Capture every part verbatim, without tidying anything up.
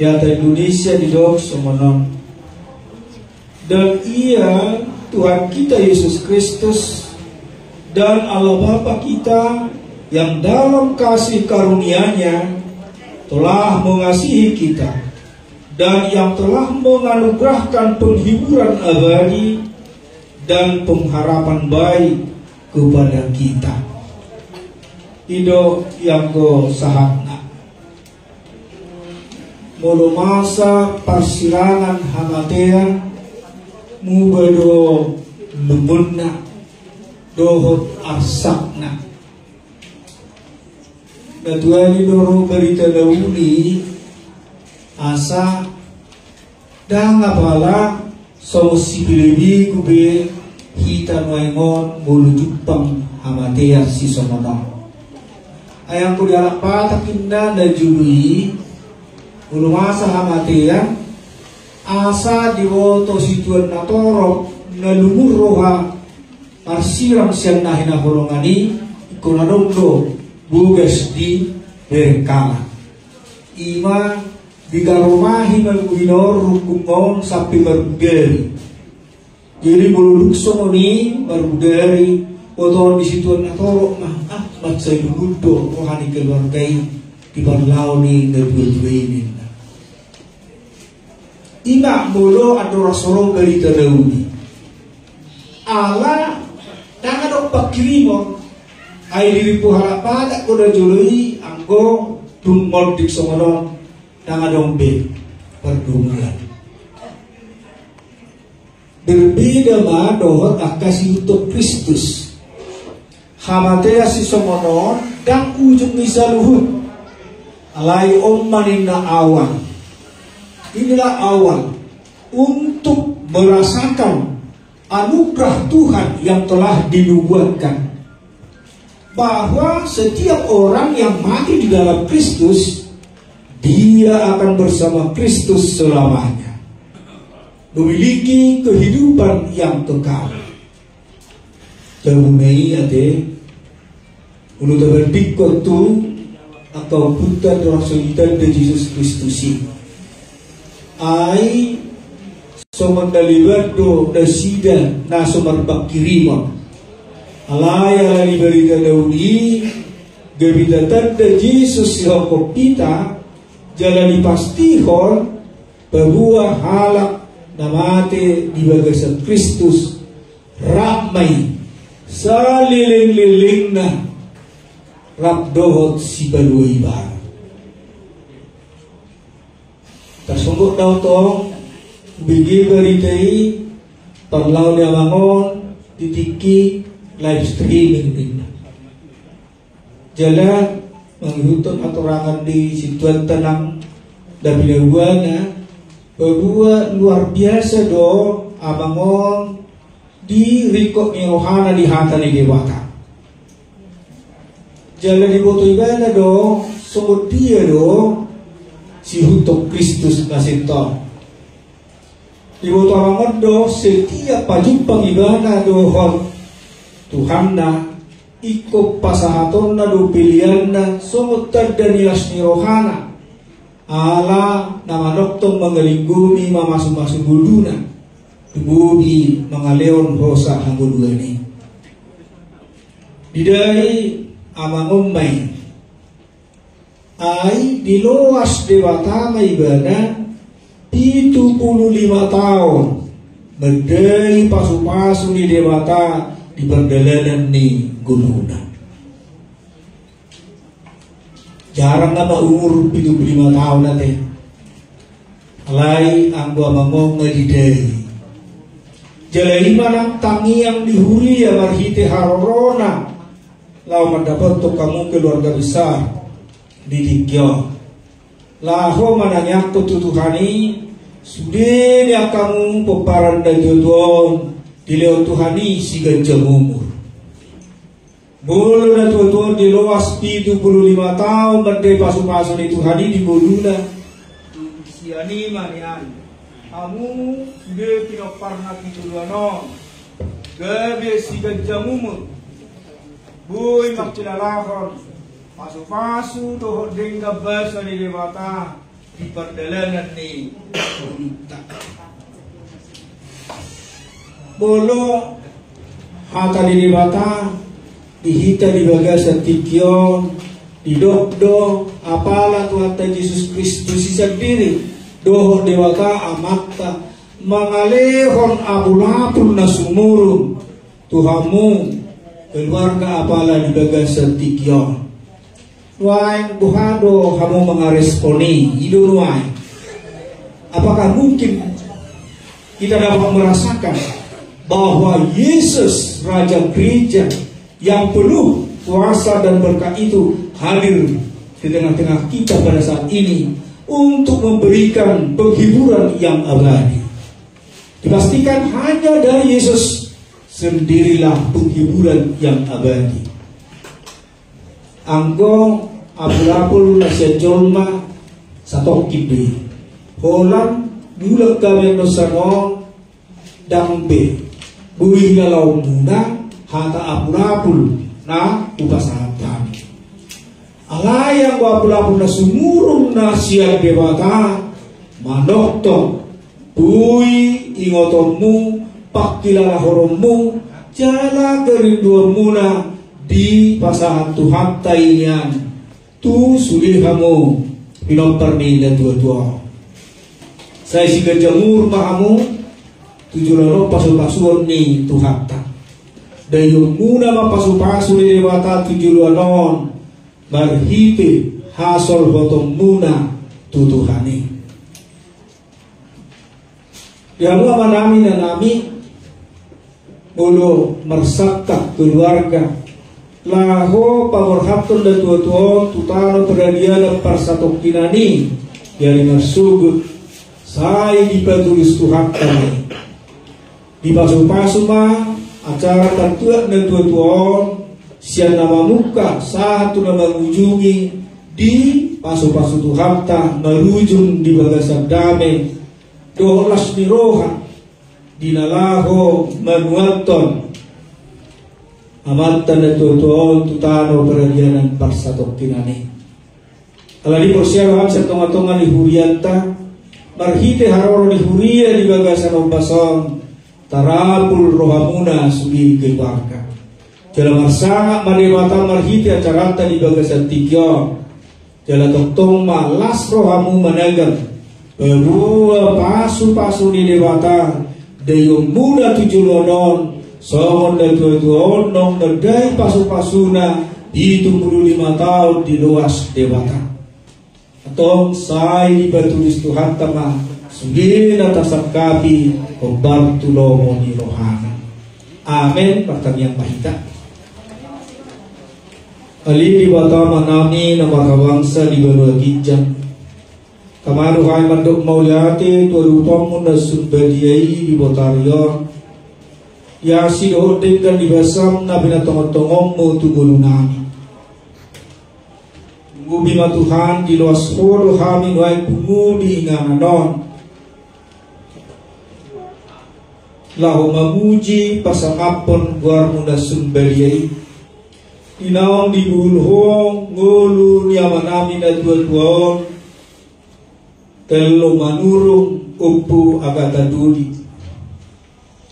Di hata Indonesia didok songon on. Dan Ia, Tuhan kita Yesus Kristus, dan Allah Bapa kita yang dalam kasih karunia-Nya telah mengasihi kita dan yang telah menganugerahkan penghiburan abadi dan pengharapan baik kepada kita. I do i anggo sahatna. Molo masa parsirangan hamatean, muba do lungunna dohot arsakna. Na tuani do ro barita na uli, asa ndang apala songon sipelebegu be hita nuaeng on molo jumpang hamatean sisongon on. Ai anggo di halak Batak inna na jolo i, molo masa hamatean, asa diboto situan na torop na lungun roha marsirang sian na hinaholongan i, ingkon adong do bogas di berengkala. Ima digaromahi ma luhut on rungkung on sampe marbudari. Jadi molo dung songon i marbudari, botohon ni situan na torop ma, ah, mansai lungun do roha ni keluarga i di parlao ni na dua-dua i ninna. Ima molo andorang so ro barita na uli. Ala ndang adong pangkirimon. Ai diripu halak Batak do na jolo i anggo dung monding songon on ndang adong be pardomuan. Berbeda ma dohot angka sihuthon Kristus. Hamatean sisongon on ndang ujung ni saluhut. Alai on ma ninna awal. Inilah awal untuk merasakan anugerah Tuhan yang telah dinubuatkan, bahwa setiap orang yang mati di dalam Kristus, dia akan bersama Kristus selamanya, memiliki kehidupan yang kekal. Tabuna i ate, molo tabandingkon tu angka ompunta dohot songon i tanda Jesus Kristus i. Ai songon na leban do nasida na so marpangkirimon. Alai ala ni barita na uli i, gabe tatanda Jesus sihophop hita, jala dipastihon paboa halak na mate di bagasan Kristus, rap ma i salelenglelengna rap dohot sipalua ibana. Tarsonggot do au tong, hubege barita i parlao ni amang on di tingki live streaming ninna. Jala mangihuthon hatorangan di situan tanang da pinabuana, paboa luar biasa do amang on di ringkot ni rohana di hata ni Debata. Jala diboto ibana do songon dia do sihuthon Kristus na sintong. Diboto amang on do setiap pajumpang ibana dohot Tuhanna, ingkon pasahatanna do peleanna songon tanda ni las ni rohana. Ala na manongtong mangalinggomi mamasumasu ngoluna, tumobi mangalehon hosa hangoluan i. Didai amang on ma i. Ai diloas Debata ma ibana pitu pulu lima taon mandai pasupasu ni Debata di pardalanan ni ngoluna. Jarang nama umur pitu pulu lima taon ate. Alai anggo amang on nga didai. Jala i ma nang tangiang di huria marhite harorona laho mandapothon hamu keluarga besar di tingki on. Laho manangiangkon tu Tuhan i sude ni angka hamu pomparan na tuatua on dilehon Tuhan i siganjang umur. Molo na tuatua on diloas pitu pulu lima taon mandai pasupasu ni Tuhan i di ngoluna. Sian i ma nian hamu sude pinomparna pitoluan on gabe siganjang umur, boi mangkilalahon pasupasu dohot denggan basa ni Debata. Pardalanan ni ngolunta. Molo hata ni Debata di hita di bagasan tingki on, didok do apala Tuhanta Jesus Kristus i sandiri dohot Debata Amanta mangalehon apulapul na sumurung tu hamu keluarga apala di bagasan tingki on. Nuaeng boha do hamu mangarespon i, i do nuaeng. Apakah mungkin kita dapat merasakan bahwa Yesus, Raja Gereja yang penuh kuasa dan berkat itu, hadir di tengah-tengah kita pada saat ini untuk memberikan penghiburan yang abadi? Dipastikan hanya dari Yesus sendirilah penghiburan yang abadi. Anggo apulapul na sian jolma satongkin do i. Holan mulak gabe annon songon on, ndang be boi hilalaonmuna hata apulapul na hupasahat hami. Alai anggo apulapul na sumurung na sian Debata, manongtong boi ingotonmu, pangkilalahononmu jala kerinduanmuna dipasahat Tuhanta i nian tu sude hamu pinompar ni natuatua on. Sai siganjang umur ma hamu tu joloan on pasupasuon ni Tuhanta. Daion muna ma pasupasu ni Debata tu joloan on marhite hasolhoton muna tu Tuhan i. Di hamu amanami inanami, molo marsangkap keluarga laho paborhathon natuatua on tu tano paradianan parsatongkinan i di ari marsogot, sai dipatulus Tuhanta ma i. Dipasupasu ma acara tantuak natuatua on sian na mamungka sahat tu na mangujungi, dipasupasu Tuhanta marujung di bagasan dame dohot las ni roha di na laho manuathon amanta natuatua on tu tano paradianan parsatongkinan i. Alani i porsea roham sian tongatonga ni hurianta, marhite haroro ni huria di bagasan ombas on, tarapul rohamuna sude keluarga. Jala marsangap ma Debata marhite acaranta di bagasan tingki on. Jala tongtong ma las rohamu manangihon paboa pasupasu ni Debata, daion muna tu joloan on, songon natuatua on naung mandai pasupasuna pitu pulu lima taon diloas Debata. Antong sai dipatulus Tuhanta ma sude na tasangkapi hombar tu lomo ni rohana. Amen. Martangiang ma hita. Ale Debata Amanami na marhabangsa di banua ginjang, tama do hami mandok mauliate tu adopanmu na sun badia i di botari on, di asi dohot denggan ni basam na pinatongontongonmu tu ngolunami. Manggohi ma Tuhan, diloas Ho do hami nuaeng pungu di inganan on, laho mamuji pasangaphon goarmu na sun badia i. Di naung dibuhul Ho ngolu ni amanami na tuatua on, Tello Manurung, Ompu Agata Doli.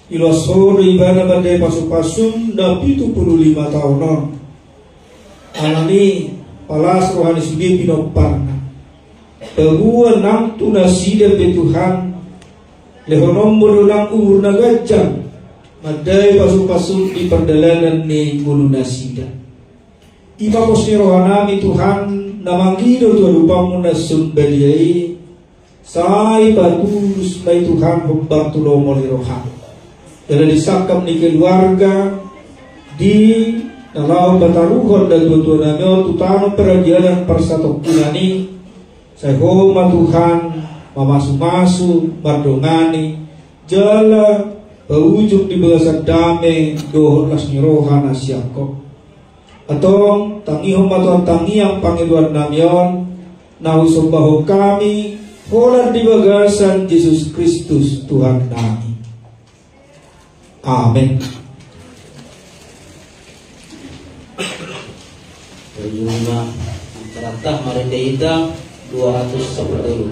Diloas Ho do ibana mandai pasupasum na pitu pulu lima taon on. Alani i, palas roha ni sude pinomparna. Paboa nang tu nasida pe Tuhan, lehononmu do nang umur na ganjang mandai pasupasum di pardalanan ni ngolunasida. I ma pos ni rohanami Tuhan, na mangido tu adopanmu na sun badia i, sai patulus ma i Tuhan hombar tu lomo ni roham. Jala di sangkap ni keluarga, di na laho pataruhon natuatuanami on tu tano paradianan parsatongkinan i, sai Ho ma Tuhan mamasumasu, mandongani, jala paujung di bagasan dame dohot las ni roha na sian Ho. Antong tangihon ma Tuhan tangiang pangidoannami on, na husombahon hami holan di bagasan Jesus Kristus Tuhannami. Amen. Marende hita. Dua ratus sampulu tolu.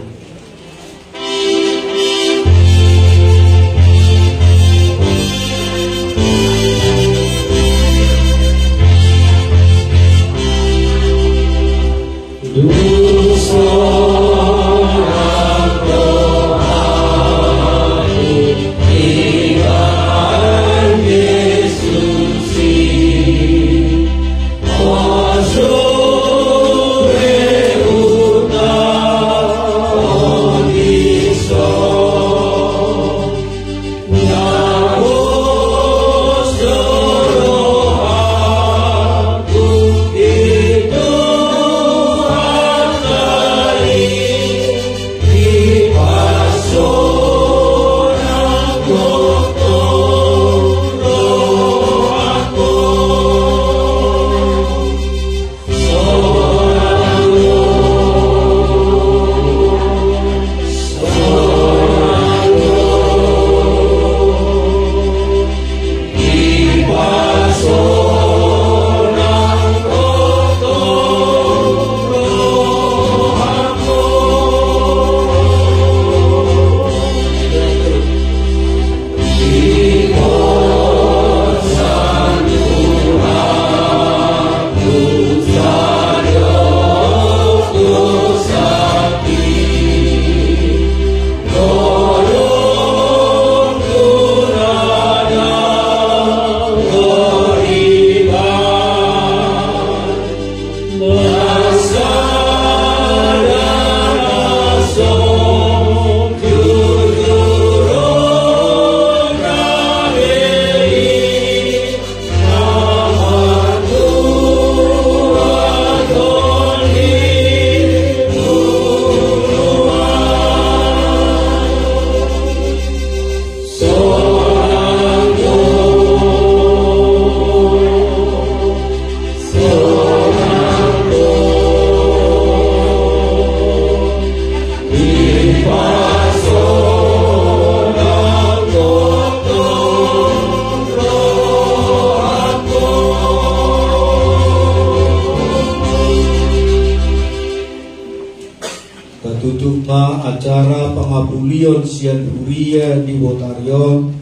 Tatutup ma acara pangapulion sian huria di botari on.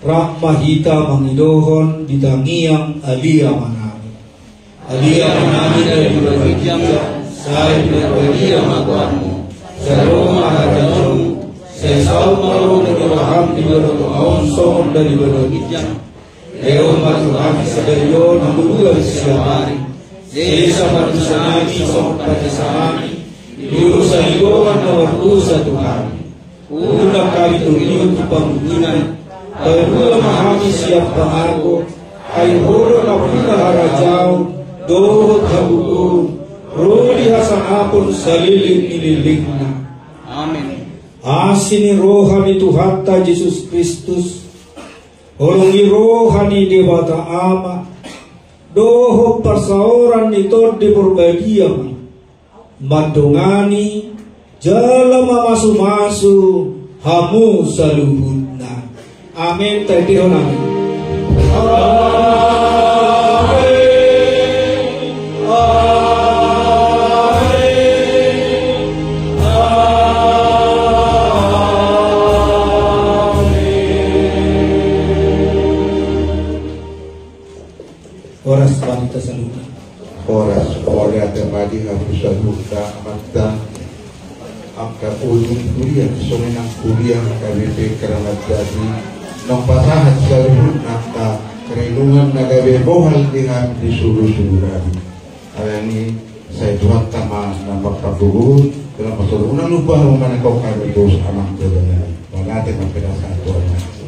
Rap ma hita mangidohon di tangiang Ale Amanami. Ale Amanami na di banua ginjang, sai pinarbadia ma goarmu. Sai ro ma harajaonmu. Sai saut ma roham di banua tonga on songon na di banua ginjang. Lehon ma tu hami sadari on hangoluan siapari. Sesa ma dosanami songon panesanami di dosa ni dongan na mardosa tu hami. Unang hami togihon tu pangunjunan. Palua ma hami sian pangago. Ai ho do nampuna harajaon dohot hagogoon, ro di hasangapon saleleng ni lelengna. Amen. Asi ni roha ni Tuhanta Jesus Kristus, holong ni roha ni Debata Ama, dohot parsaoran ni Tondi Porbadia ma mandongani jala mamasumasu hamu saluhutna. Amen. Taendehon amen. Amen. Amen. Amen. Horas ma di hita saluhutna. Horas, mauliate ma di hamu saluhutna amanta. Angka uli huria, songon i nang huria H K B P Kramat Jati, naung pasahat saluhutna angka renungan na gabe bohal di hami di surusuruan. Alani i sai Tuhanta ma na marpanggogoon, dalam pasal unang lupa hamu manangkok kami dos amang dodo nai. Mauliate ma pinasahat Tuhan.